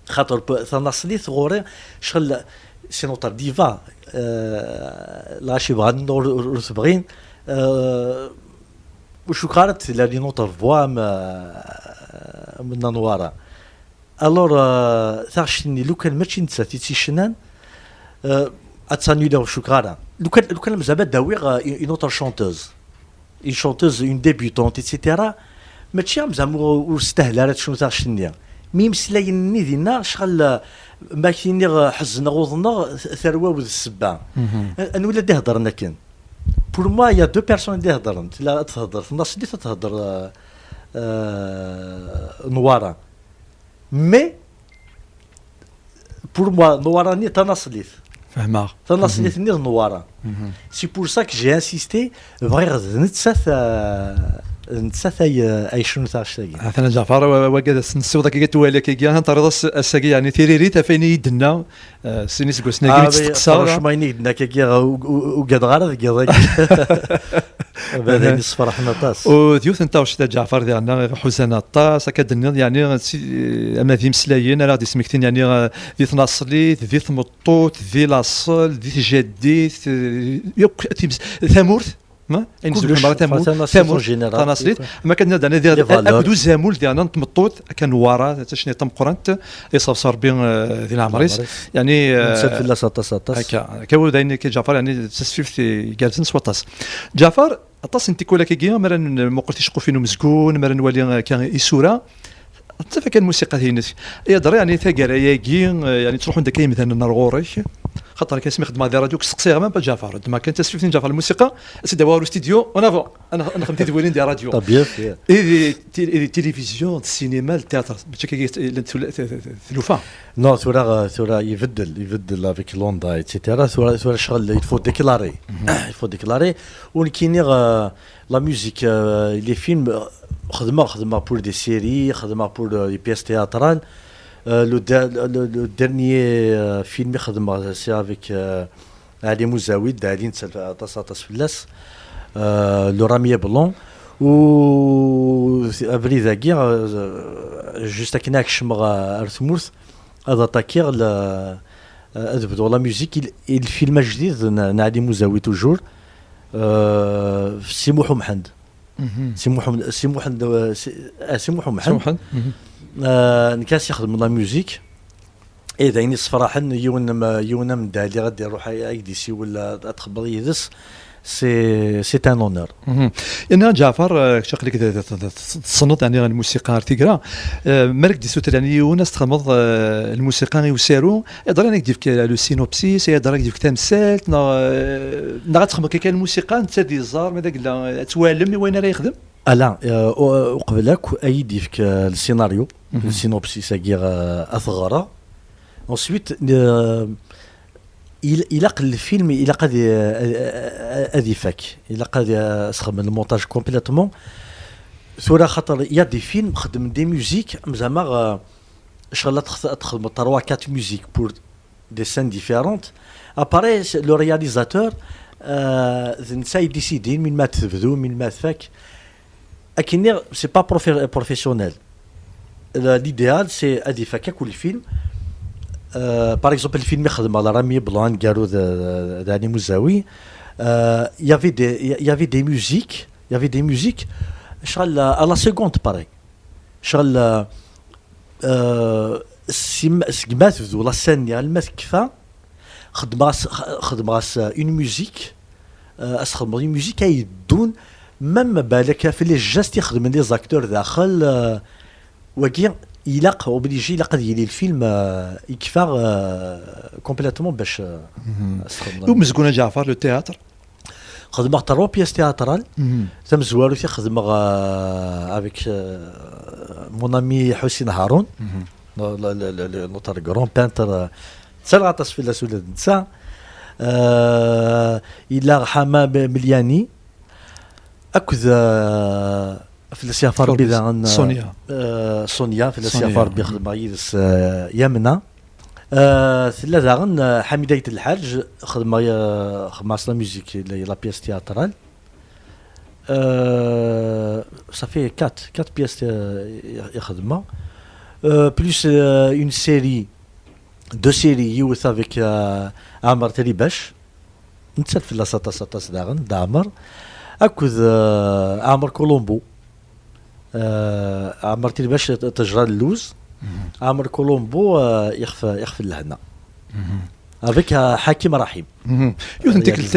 Xaṭer p-, tanaṣlit ɣur-i, ccɣel, c'est notre diva, eh, lɣaci bɣan ur, ur, ur t-bɣin, eh, ur cukkeɣ ara tella une autre voix am, eh, am Nna Newwara. Alors, euh, taɣect-nni, lukan mačči nettat i tt-yecnan, euh, ad tt-annuliɣ, ur cukkeɣ ara. Lukan, lukan mazal ad d-awiɣ, euh, une autre chanteuse, une chanteuse, une débutante, et cetera. Mačči am zeɛma ur, ur testahel ara ad tecnu taɣect-nni. Mi imeslayen-nni dinna, ccɣel, euh, ma ak-iniɣ, euh, ḥezneɣ, uḍneɣ, t-, tarwa-w d ssebba. An-, anwa i la d-iheddren akken? Pour moi, il y a deux personnes i d-iheddren. Tella ad tehder tnaṣlit, ad tehder, euh, euh, Newwara. Mais, pour moi, Newwara-nni d tanaṣlit. Fehmeɣ. Tanaṣlit-nni d Newwara. C'est pour ça que j'ai insisté, bɣiɣ d nettat, euh, d nettat ay, ay yecnun taɣect-agi. Atan a Ǧaɛfar, wa-, wagi ad as-nessiweḍ akka twali akka, ad terriḍ ass-, ass-agi, yeɛni tiririt ɣef wayen i yi-d-tenna, euh, sin iseggasen-agi mi tt-steqsaɣ. Franchement, ayen i yi-d-tenna akka, u-, u-, ugadeɣ ara deg yiḍ-agi. Bad ayen yessefraḥen aṭas. U d yiwet n taɣect a Ǧaɛfar diɣen iḥuzan aṭas, akka d-tenniḍ, yeɛni, si-, ama d imeslayen ara ɣ-d-ismektin, yeɛni, eh, di tnaṣlit, di tmeṭṭut, di laṣel, di tjaddit, eh, yakk times-, tamurt, ma? Ayen kullec, nesbek tamurt, tanaṣlit, tamurt, en général, tanaṣlit. Ma kan nniḍ, yeɛni, di, akked uzamul diɣen n tmeṭṭut, akka Newwara, d tacniḍt tameqqrant, iṣerṣer Rebbi, eh, di leɛmer-is. Yeɛni, eh, nettat fell-as aṭas, aṭas. Akka, akka, u d ayen akka Ǧaɛfar, yeɛni, d tasfift igerrzen s waṭas. Ǧaɛfar, aṭas n tikwal akkagi, mi ara nmuqel ticeqqufin umezgun, mi ara nwali akka isura, tettaf akka lmusiqa-inek. Ay adra, yeɛni taggara-agi, eh, yeɛni ttruḥun-d akka yimdanen ar ɣur-k. Xaṭer akka asmi xeddmeɣ di rradyu, k-steqsiɣ ma Ǧaɛfar, ddmeɣ kan tasfift n Ǧaɛfar lmusiqa, ad tt-id-awiɣ ɣer ustidyu, en avant, ad nex-, ad nexdem tidwilin di rradyu. Ṭabyat, yeah. I di ti-, i di tilivizyu, d ssinima, d théâtre, mačči akka llan tula-, t-, t-, t-, tlufa. Non, tura, tura ibeddel, ibeddel avec l'onda, et cetera. Tura, tura ccɣel, il faut déclarer. Il faut déclarer. U nekkini, euh, la musique, euh, les films, euh, xedmeɣ, xedmeɣ pour des séries, xedmeɣ pour, euh, des pièces théâtrales. Euh, le, de-, le, le, le dernier, euh, film i xedmeɣ, c'est avec, euh, Ali Mouzawid, Ali nettat aṭas, aṭas fell-as. Euh, le Ramier Blanc. U abrid-agi, euh, juste akken ad kecmeɣ ar tmurt, ad attakiɣ le, euh, ad bduɣ la musique i, i lfilm ajdid n, n Ali Mouzawid toujours, euh, Si Muḥ Umḥend. Si Muḥ Umḥend, Si Muḥ Umḥend, euh, Si, ah, Si Muḥ Umḥend. Euh, nekk as ixedmen la musique. Eh, d ayen yessefraḥen, yiwen n, yiwen ameddaɛli ad d-iruḥ ay-, ad d-isiwel, ad, ad txedmeḍ yid-s, c'est, c'est un honneur. Yerna Ǧaɛfar, eh, kečč aql-ik d, d, d, d, tessneḍ, yeɛni, lmusiqa ar tigra. Eh, mi ara k-d-issuter, yeɛni, yiwen ad s-txedmeḍ, eh, lmusiqa i usaru, iḍra ad k-d-yefk, eh, le synopsis, iḍra ad k-d-yefk tamsalt, neɣ, eh, neɣ ad txedmeḍ kan lmusiqa, netta ad yeẓẓar, ma d agella, eh, ad twalem i wayen ara yexdem? Ala, eh, u-, uqbel akk, ad yi-d-yefk, eh, le scénario, le synopsis-agi, eh, ad t-ɣreɣ. Ensuite, eh, il-, ilaq lfilm, ilaq ad i-, ad, ad ifak. Ilaq ad i-, ad s-xedmen le montage complètement. Tura xaṭer, il y a des films, xedmen des musiques, am zeɛma, eh, ccɣel ad tx-, ad txedmeḍ trois, quatre musiques pour des scènes différentes. Après, c'est le réalisateur, euh, d netta i décidin melmi ad tebdu, melmi ad tfak. Akken nniɣ, c'est pas profe- professionnel. Le- L'idéal, c'est ad ifak akk le film. Euh, par exemple, le film i xedmeɣ, La Ramée Blanche, aneggaru d, d, d Ɛli Muzawi. Euh, il y avait des, il y avait des musiques, il y avait des musiques, ccɣel, euh, à la seconde, pareil. Ccɣel, euh, euh, sim- segmi tebdu la scène-nni alma tekfa, xedmeɣ-as, xedmeɣ-as, euh, une musique, euh, as xedmeɣ une musique ay yeddun, même balak ɣef les gestes i xedmen les acteurs daxel, euh, wagi ilaq, obligé, ilaq ad yili le film, euh, yekfa, euh, complètement bac, euh, as xedmeɣ. Umezgun a Ǧaɛfar, le théâtre? Xedmeɣ trois pièces théâtrales. Tamezwarut i xedmeɣ, euh, avec, euh, mon ami Hussein Haroun, le- le- le- le- notre grand peintre, euh, ttaleɣ aṭas fell-as ula d netta. Euh, yella Hama Be- Meliani, akked, euh, fell-as yeɛfa Rebbi daɣen, euh, Sonia. Euh, Sonia, fell-as yeɛfa Rebbi, xedmeɣ yid-s, euh, Yamna. Euh, tella daɣen, euh, Ḥamida Ayt Lḥaǧ, xedmeɣ, euh, xedmeɣ-as la musique, la, la pièce théâtrale. Euh, ça fait quatre, quatre pièces, euh, i, i xedmeɣ. Euh, plus, euh, une série, deux séries, yiwet avec, euh, Ɛmer Tribac. Nettat fell-as aṭas, aṭas daɣen, d Ɛmer. Akked, euh, Ɛmer Colombo. Euh, Ɛmer Tribac, Ṭejra n Luz. Ɛmer Colombo, euh, ixef, ixef n lehna. Avec, euh, Hakim Rahim. Yiwet n tikkelt,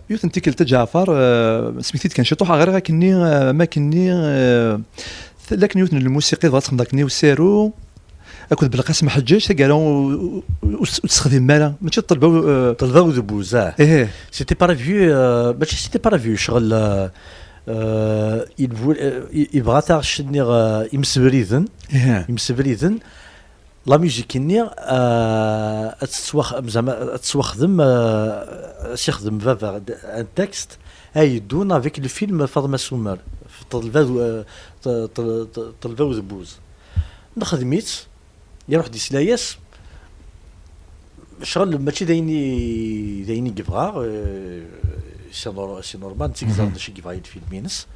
yiwet n tikkelt a Ǧaɛfar, euh, smekti-d kan ciṭuḥ, ɣriɣ akkenni, euh, am akkenni, euh, tella akken yiwet n lmusiqi tebɣa ad texdem akkenni usaru, akked Belqasem Ḥeǧǧaǧ, taggara ur, ur, ur, ur texdim ara. Mačči d ṭṭelba, euh, ṭṭelba udebbuz, ah. Ih. C'était pas prévu, euh, mačči c'était pas prévu, ccɣel, euh, euh, il vou- euh, i- yebɣa taɣect-nni, euh, imsebriden. Ih. Imsebriden. La musique-nni, euh, ad tettwax- zɛma ad tettwaxdem, euh, ad s-ixdem baba d- un texte ay yeddun avec le film Faḍma Sumer, ṭṭelba d- euh, ṭ- ṭ- ṭ- ṭṭelba udebbuz. Nexdem-itt, iruḥ-d isla-yas. Ccɣel mačči d ayen i, d ayen i yebɣa, euh, c'est nor- c'est normal, netta i yeẓran d acu i yebɣa i lfilm-ines.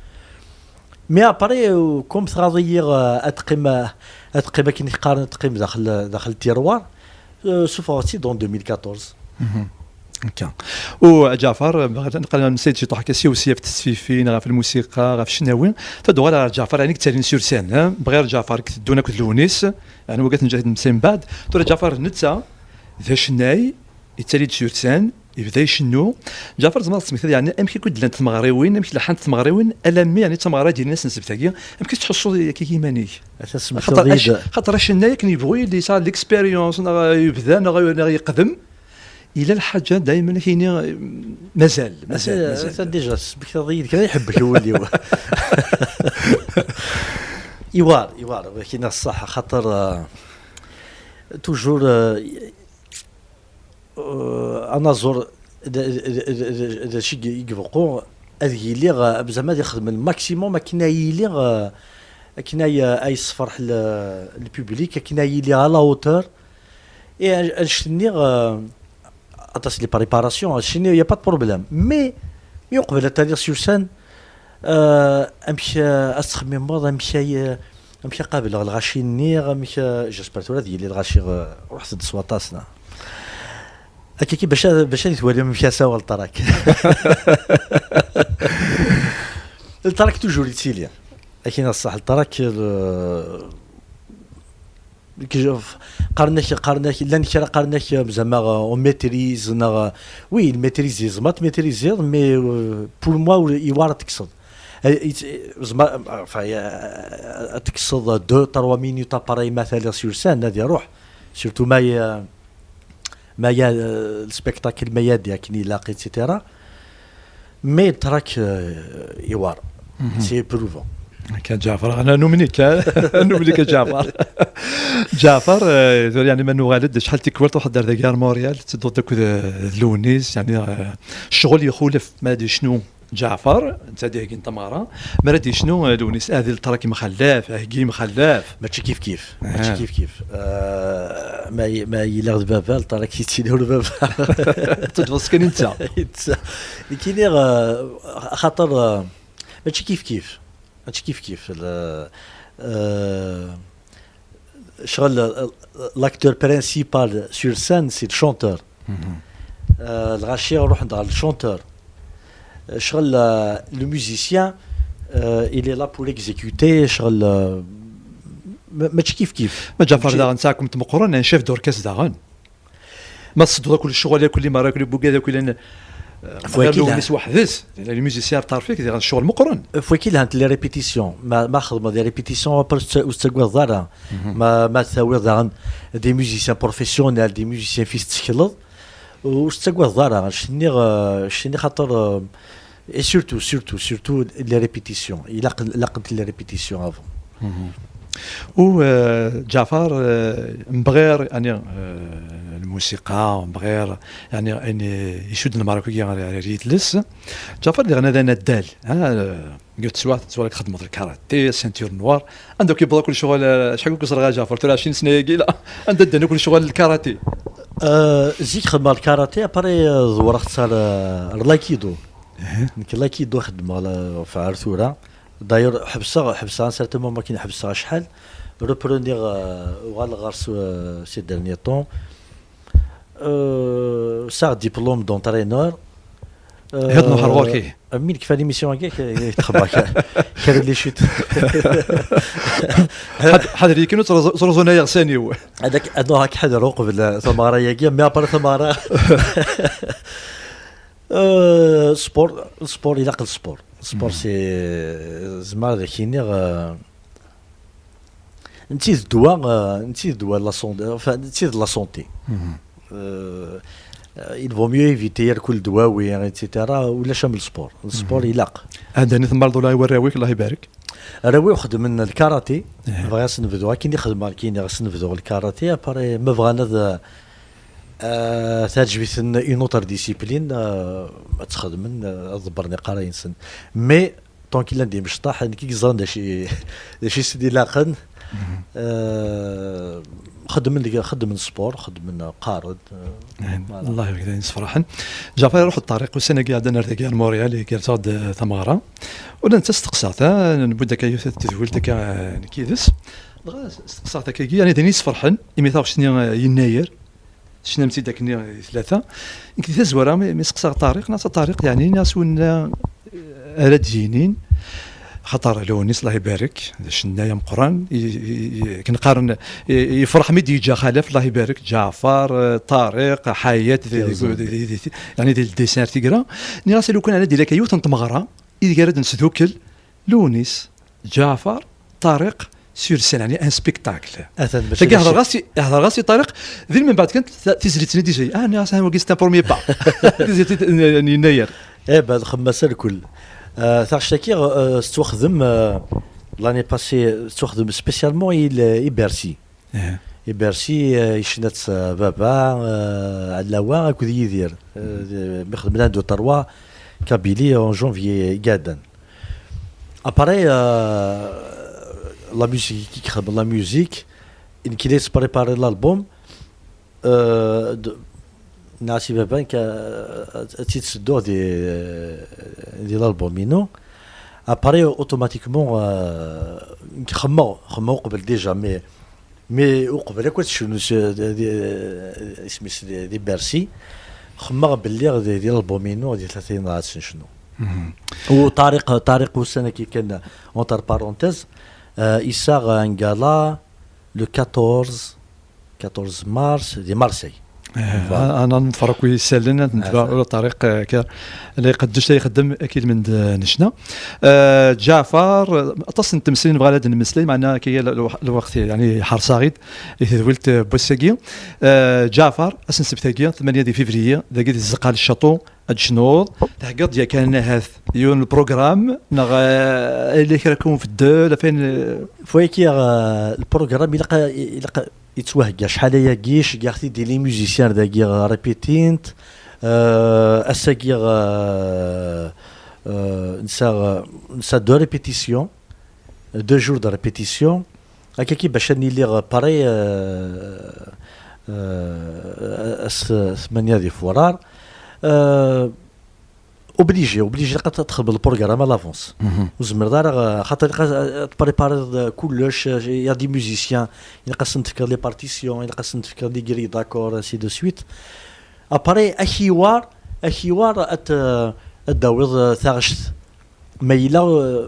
Mais après, euh, comme tɣaḍ-iyi, euh, ad teqqim, euh, ad teqqim akken i qqaren, ad teqqim daxel, daxel tiroir, euh, suffɣeɣ-tt-id en deux mille quatorze. Akka. U Ǧaɛfar, bɣiɣ ad nqal nessayd ciṭuḥ akka siwsi ɣef tesfifin, ɣef lmusiqa, ɣef ccnawi. Tad uɣal ɣer Ǧaɛfar, yani, yettalin sur scène, hein? Bɣiɣ Ǧaɛfar, i teddun akked Lewnis, yani, wagi ad t-neǧǧ ad nsembeɛd. Tura Ǧaɛfar netta, d acennay, yettali-d sur scène, yebda icennu. Ǧaɛfar, tzemreḍ ad tesmektiḍ, yani, amek i k-id-llant tmeɣriwin, amek lḥant tmeɣriwin, alammi, yani, d tameɣra i d-yellan ass n ssebt-agi, amek i tettḥussuḍ akka iman-ik? Ata smektiḍ-iyi-d. Xaṭer ac-, xaṭer acennay akken yebɣu yili yesɛa l'expérience, neɣ yebda, neɣ, neɣ yeqdem, yella lḥaǧa daymen ad k-yini, mazal, mazal, mazal. Ata déjà tesmektiḍ-iyi-d kra iḥebbek wul-iw. Iwar, iwar, ad ak-iniɣ ṣṣeḥ, xaṭer, euh, toujours, euh, euh, anaẓur d, d, d, d, d acu i i ibeqqu, ad yili, euh, zɛma ad ixdem le maximum akken ay yili, euh, akken ay, euh, ay yessefreḥ le, le public, akken ay yili à la hauteur. Et anect-nni, euh, aṭas les préparations, anect-nni, y a pas de problème. Mais, mi uqbel ad taliḍ sur scène, euh, amek, euh, ad tettxemmimeḍ, amek ay, euh, amek ad qableɣ lɣaci-nni, amek, euh, j'espère tura ad yili lɣaci, euh, ruḥet-d s waṭas, na. Akka ki bac ad, bac ad twalim amek asawa le track. Le track toujours yettili. Akin ṣṣeḥ, le track, le, qqaren-ak, qqaren-ak, llan kra qqaren-ak, zɛma, euh, on maîtrise, neɣ, euh, oui, il maîtrise, yeẓma tmaîtriziḍ, mais, euh, pour moi, ur, iwar ad tekkseḍ. Euh, it-, zɛma, enfin, euh, ad tekkseḍ deux, trois minutes après ma taliḍ sur scène, ad iruḥ. Surtout ma y-, ma y-, euh, le spectacle ma yadi akken ilaq, et cetera. Mais le track, euh, iwar. C'est éprouvant. Akka, Ǧaɛfar, ana numni-k, numni-k a Ǧaɛfar. Ǧaɛfar, euh, tura, yani, ma nuɣal-d, acḥal tikwal truḥeḍ ar dagi ar Montréal, tettedduḍ akked, euh, d Lewnis, yani, euh, ccɣel yexulef, ma ad yecnu Ǧaɛfar, netta d iheggi n tmeɣra, mi ara d-yecnu, eh, Lewnis, ah, di lṭrak imxallaf, aheggi imxallaf. Mačči kif kif, mačči kif kif. Eh, ma y-, ma yella d baba, lṭrak yettili ur d baba. Teǧǧeḍ-as kan i netta. Netta. Nekkini, eh, xaṭer, eh, mačči kif kif. Mačči kif kif. Le-, eh, Ccɣel, euh, l'acteur principal sur scène, c'est le chanteur. Euh, lɣaci ruḥen-d ɣer le chanteur. Euh, ccɣel, euh, le musicien, euh, il est là pour exécuter, ccɣel, euh, ma-, mačči kif kif. Ma Ǧaɛfar mačči daɣen, tesɛakum-t meqqren, un chef d'orchestre daɣen. Ma tsedduḍ akk lecɣal, akk limaṛa, akk lbugad, akk ilan, eh, ɣer Lewnis weḥd-s, les musiciens ar ṭṭerf-ik, diɣen ccɣel meqqren. F waki lhant les répétitions. Ma, ma xedmeḍ des répétitions, après ur tettagadeḍ ara. Ma, ma tawiḍ daɣen des musiciens professionnels, des musiciens fis tettekleḍ, ur tettagadeḍ ara. Ccenni, eh, ccenni xaṭer, eh, Et surtout, surtout, surtout les répétitions. Il a, il a les répétitions avant. U, eh, Ǧaɛfar, eh, mebɣir, yani, eh, lmusiqa, mebɣir, yani, ayen icudden lmeɛraka-agi ɣer, ɣer yidles. Ǧaɛfar diɣen d anaddal, ha, eh, deg teswiɛt, teswiɛt txedmeḍ lkarati, ceinture noire. Anda akk yewweḍ akk lecɣal, eh, acḥal akk ẓriɣ a Ǧaɛfar, tura ɛecrin sna-agi la, anda ddan akk lecɣal lkarati? Eh, zik xedmeɣ lkarati, après, eh, ḍewreɣ-tt ar, eh, ar l'aïkido. Nekk l'aïkido xeddmeɣ la-, ɣef ar tura. D'ailleurs, ḥebseɣ, ḥebseɣ un certain moment, akken ḥebseɣ acḥal. Repreniɣ, euh, uɣaleɣ ɣer-s, euh, ces derniers temps. Euh, sɛiɣ diplôme d'entraîneur. Ihi ad nruḥ ɣur-k, ihi. Mi nekfa l'émission-agi, k-, k-, txebber ka-, kra les chutes. Ḥad-, ḥader yakan ur ttruẓu-, ttruẓun ay iɣsan-iw. Ad ak-, ad nruḥ ad k-ḥadreɣ uqbel, euh, tameɣra-agi, mais après tameɣra. Euh, sport, sport, ilaq sport. Sport, c'est, zemreɣ ad ak-iniɣ, euh, netta d ddwa, euh, netta d ddwa la santé, enfin, netta d la santé. Euh, euh, il vaut mieux éviter irkul ddwawi, et cetera. Ulac am le sport. Le sport, ilaq. Ɛeddan i temmaleḍ ula i warraw-ik, Allah ibarek. Arraw-iw xeddmen lkarati. Bɣiɣ ad sen-bduɣ akken i xedmeɣ, akken i xedmeɣ lkarati. Après, ma bɣan ad, euh, teɛǧeb-iten une autre discipline, euh, ad tt-xedmen, euh, ad ḍebbren iqerray-nsen. Mais, tant qu'il llan d imecṭaḥ, nekk i yeẓran d acu i, d acu i sen-ilaqen. Euh, xeddmen deg, xeddmen sport, xeddmen, qqaren, euh, voilà. Allah ibarek, d ayen yessefraḥen. Ǧaɛfar, iruḥ ṭṭariq, ussan-agi iɛeddan ar dagi ar Montréal, igerrez-aɣ-d, euh, tameɣra. Ula netta steqsaɣ-t, ah, newwi-d akka yiwet n tedwilt akka, euh, nekk yid-s. Dɣa steqsaɣ-t akkagi, yani d ayen yessefraḥen, imi taɣect-nni, euh, yennayer, tecnam-tt-id akken i tlata. Nekk di tazwara, mi, mi seqsaɣ Ṭariq, nniɣ-as a Ṭariq, yeɛni, nniɣ-as winna, eh, ara d-yinin, xaṭer Lewnis, Allah ibarek, d acennay ameqqran, i, i, i, akken qqaren, i, yefreḥ mi d-yeǧǧa xalaf, Allah ibarek, Ǧaɛfar, eh, Ṭariq, Ḥayat, di, di, di, di, di, yeɛni di ldissin ar tigra. Nniɣ-as, lukan ara d-ilaka yiwet n tmeɣra, ideg ara d-nesdukel Lewnis, Ǧaɛfar, Ṭariq, sur scène, yani un spectacle. Atan, mačči tagi d hedreɣ-as i, hedreɣ-as i Ṭariq, din mbeɛd kan ta-, tizlit-nni d-ijay. Ah, nniɣ-as, ah, wagi c'est un premier pas. Tizlit n, n yennayer. Eh ben, xemmas lkul. Euh, taɣect-agi, euh, tettwaxdem, euh, l'année passée, tettwaxdem spécialement i, i Bercy. I Bercy, euh, yecna-tt, euh, baba, euh, Allawa akked Yidir. Euh, mi xedmen un, deux, trois, Kabylie en janvier iɛeddan. Après, euh, la musique, qui crée la musique, il a préparé l'album, euh, de, nniɣ-as i baba, nekk, euh, ad tt-id-sedduɣ di, di l'album-inu. Après, automatiquement, euh, nekk xemmeɣ, xemmeɣ uqbel déjà, mais, mais uqbel akk ad tecnu s-, di, di, isem-is di, di Bercy, xemmeɣ belli di, di l'album-inu di tlata ad tt-necnu. U Ṭariq, Ṭariq ussan-agi kan, entre parenthèses, euh, yessaɣ un gala le quatorze, quatorze mars di Marseille. Voilà. Ad, ad neḍfer akk isallen, ad netbeɛ ula Ṭariq, eh, akka, la iqeddec, la ixeddem akka ilmend, eh, n ccna. Eh, Ǧaɛfar, eh, aṭas n temsirin nebɣa ad nemmeslay, meɛna akka lweqt, yani, ḥerṣeɣ-id i tedwilt, eh, n wass-agi. Eh, Ǧaɛfar, ass n ssebt-agi, tmanya di février, dagi di tzeqqa n Ccaṭu, ad d-tecnuḍ, theggaḍ-d yakan ahat yiwen n lprogram, neɣ, eh, yella kra kum feddel, afayen, eh, fwayki, eh, lprogram ilaq, ilaq yettwahegga acḥal ayagi, ceggeɣ-t-id i les musiciens dagi, eh, répétint, eh, ass-agi, eh, Euh, nesɛa, nesɛa deux répétitions, deux jours de répétition. Akka ki bac ad nili paré, euh, euh, ass tmanya di furar. Euh, obligé, obligé ad txedmeḍ le programme à l'avance. Ur tezmireḍ ara, euh, xaṭer ilaq ad tprépariḍ kullec, euh, il y a des musiciens, ilaq ad sen-tefkeḍ les partitions, ilaq ad sen-tefkeḍ les grilles d'accords, ainsi de suite. Après, akiwar, akiwar ad, ad d-tawiḍ, euh, taɣect. Ma yella, euh,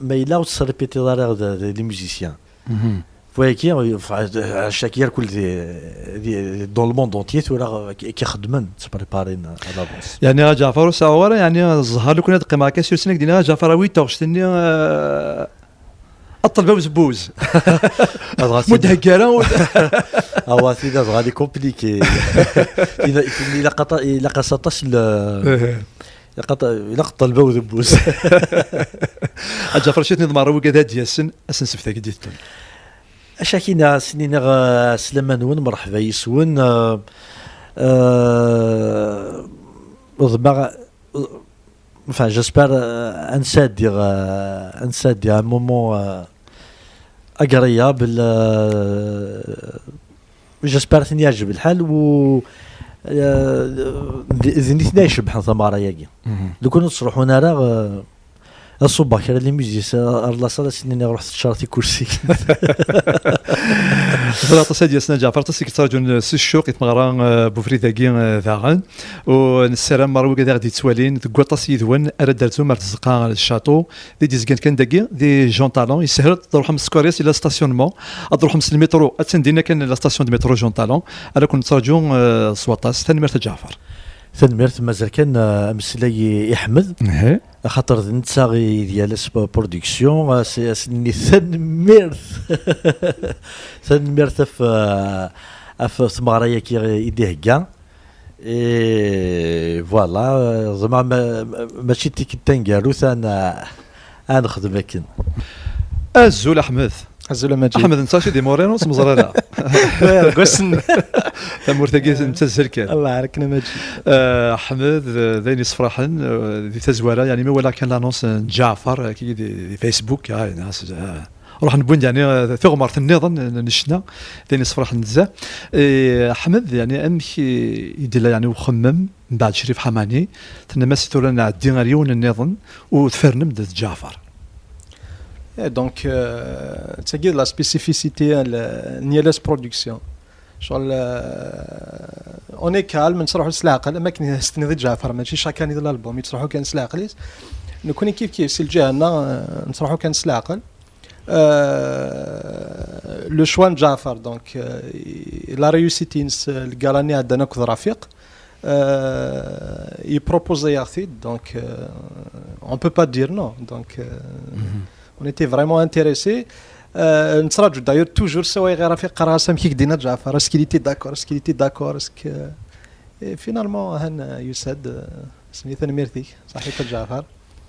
ma yella ur tesrépétiḍ ara d, d, les musiciens. Wayagi, euh, enfin, euh, chaque year, kul di, di, dans le monde entier, tura, euh, ki, ki xeddmen, ttpréparen à l'avance. Yeɛni a Ǧaɛfar ur seɛɛuɣ ara, yeɛni, zzher lukan ad qqimeɣ akka s irusen, ak-d-iniɣ a Ǧaɛfar awi-d taɣect-nni, euh, ad ṭṭelba uzebuz. Ad ɣas Mu d-heggi ara, ur- Awa, tina dɣa li compliqué. Tina, tina ilaq aṭa-, ilaq-as aṭas n le- Ilaq aṭa-, ilaq ṭṭelba uzebuz. A Ǧaɛfar, acu tenniḍ merra wigad ad d-yasen ass n ssebt-agi d-iteddun? Acu ak-iniɣ, ad sen-iniɣ, uh, slama-nwen, mṛeḥba yis-wen, uh, uh, uḍmeɣ, uh, enfin, j'espère, uh, ad nesɛeddi, uh, ad nesɛeddi un moment, uh, agréable, uh, j'espère ad ten-yeɛjeb lḥal u, uh, d, d nitni ay icebḥen tameɣra-agi. Lukan ur ttruḥun ara, uh, ad ṣubbeɣ kra n les musiciens ar laṣal, ad sen-iniɣ ruḥet teččaret ikursiyen. Tura aṭas ad d-yasen a Ǧaɛfar, aṭas i yettraǧun s ccuq i tmeɣra, eh, n ubrid-agi, eh, daɣen. U nessaram merra wigad i ɣ-d-yettwalin deg waṭas yid-wen ara d-terzum ar tzeqqa, ar ccaṭu, di d-yezgan kan dagi, di Jean Talon, yeshel ad truḥem s Corrières, yella stationnement, ad truḥem s lmitru, attan dinna kan la station de métro Jean Talon, ara ken-nettraǧu, eh, s waṭas. Tanemmirt a Ǧaɛfar. Tanemmirt, mazal kan, eh, ameslay i, i Ḥmed. Axaṭer d netta i d yal ass p-, production, as-, as-nini tanemmirt. Tanemmirt ɣef, ɣef tmeɣra-yagi i d-ihegga. Et voilà, ẓmeɣ ma-, ma-, mačči d tikkelt taneggarut ad n-, ad nexdem akken. Azul a Ḥmed. Azul a Maǧid. Ḥmed, netta mačči d imuriren, ur s-meẓra ara. Deg wass-nni. Tamurt-agi n tazzel kan. Allah ibarek a Maǧid. Eh, Ḥmed, eh, d ayen yessefraḥen, eh, di tazwara, yeɛni mi walaɣ kan l'annonce n Ǧaɛfar, eh, di, di Facebook, ah, yeɛni, ah, ruḥen wwin-d, yeɛni, eh, tiɣmert nniḍen n, n ccna, d ayen yessefraḥen nezzeh. Eh, Ḥmed, yeɛni, amek i, i d-yella, yeɛni, uxemmem mbeɛd Crif Ḥamani, tennam-as tura nɛeddi ar yiwen nniḍen u tfernem-d d Ǧaɛfar. Eh, donc, euh, c'est la spécificité, hein, le, n yal ass production. Genre, euh, on est calme, nettruḥu s leɛqel, am akken s-tenniḍ i Ǧaɛfar, mačči chaque année d l'album, yettruḥu kan s leɛqel-is. Nekkni kif kif, si lǧiha-nneɣ, euh, nettruḥu kan s leɛqel. Euh, le choix n Ǧaɛfar, donc, euh, la réussite-ines, euh, lgala-nni ɛeddan akked Rafiq, euh, yepropose-yaɣ-t-id, donc, euh, on peut pas dire non. Donc, euh, on était vraiment intéressés. Euh, nettraǧu d'ailleurs toujours, ssawaleɣ i Rafiq, qqareɣ-as amek i k-d-yenna Ǧaɛfar, est-ce qu'il était d'accord, est-ce qu'il était d'accord, est-ce que, et finalement, han, euh, yusa-d, euh, as-nini tanemmirt-ik, ṣaḥit a Ǧaɛfar.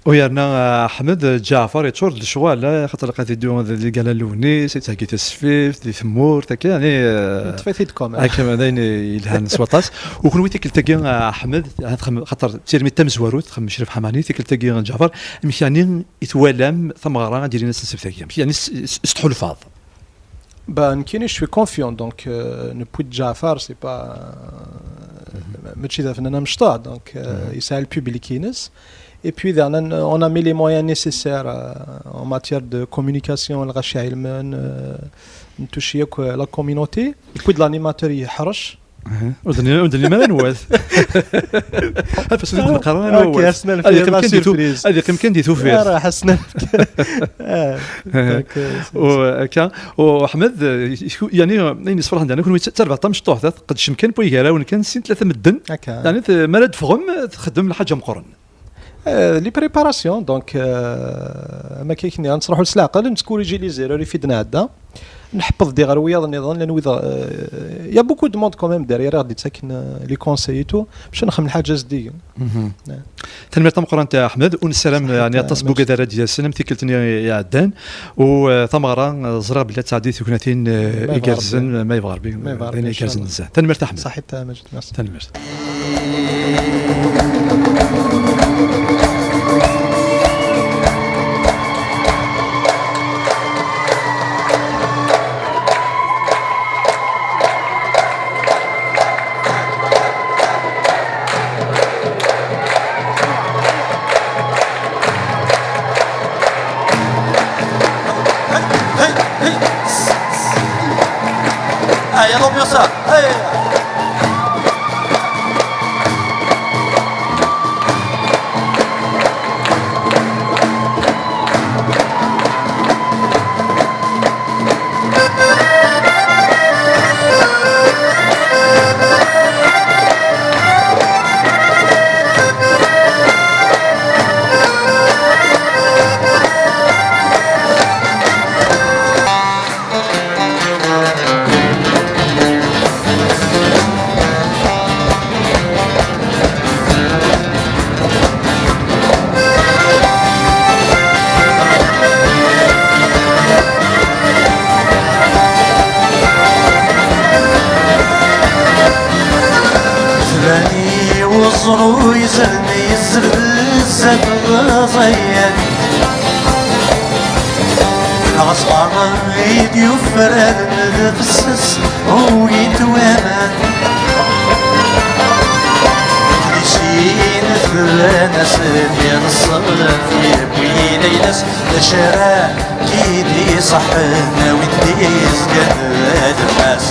U yerna, eh, Ḥmed, eh, Ǧaɛfar yeččur d lecɣal, eh, xaṭer ilaq ad iddu d, di Gala Lewnis, yettheggi tasfift, di tmurt, akka, yeɛni, eh, Neṭṭef-it-id quand même. Akka, d ayen yelhan s waṭas. U kenwi tikkelt-agi, eh, Ḥmed, eh, txem-, xaṭer d tirmit tamezwarut, txemmem Crif Ḥamani, tikkelt-agi, eh, Ǧaɛfar, amek yeɛni i twalam tameɣra ad d-yilin ass n ssebt-agi? Amek yeɛni s, s, s tḥulfaḍ? Bah, nekkini, je suis confiant, donc, euh, newwi-d Ǧaɛfar, c'est pas, euh, mačči d afennan amecṭuḥ, donc, euh, yesɛa le public-ines. Et puis, on a, on a mis les moyens nécessaires, euh, en matière de communication, lɣaci ɛelmen, euh, ntoucher akk, euh, la communauté. Newwi-d l'animateur yeḥrec. Ur d-nnin, ur d-nnin ara nwat. Ad as-nid-neqqar ara nwat. Ad yeqqim kan di tu-, ad yeqqim kan di tufirt. Ara ḥassen. Akka. U Ḥmed, eh, yeɛni, ayen yessefraḥen daɣen, kenwi d tarbaɛt tamecṭuḥt, tqeddcem kan bu igarawen kan, sin tlata medden. Akka. Yeɛni, t-, mi ara d-teffɣem, txeddmem lḥaǧa meqqren. Euh, les préparations, donc, euh, am akka i k-nniɣ, nettruḥu s leɛqel, nettkuriǧi les erreurs i fi d-nɛedda, nḥepped-d ɣer wiyaḍ nniḍen, llan wid, euh, il y a beaucoup de monde quand même derrière i ɣ-d-yettaken, euh, les conseils et tout, bac ad nexdem lḥaǧa zeddigen. Tanemmirt tameqqrant a Ḥmed, u nessaram, yeɛni, aṭas n wigad ara d-yasen am tikkelt-nni iɛeddan, u, euh, tameɣra, euh, ẓriɣ belli ad tɛeddi tignatin, euh, igerrzen, ma yebɣa Rebbi, ma yebɣa Rebbi, igerrzen nezzeh. Tanemmirt a Ḥmed. Ṣaḥit a Maǧid, merci. Tanemmirt. Allez, l'ambiance, là. Hey. Tban-iyi uẓru yezren, yezzer bezzaf ɣer ẓayen. Ɣas merra i d-yufraren d bessas, ugint waman. Di sin tban-asen ireṣṣel, yewwin ayla-s d acara, i d-iṣaḥen, a win d-yezgan d lḥas.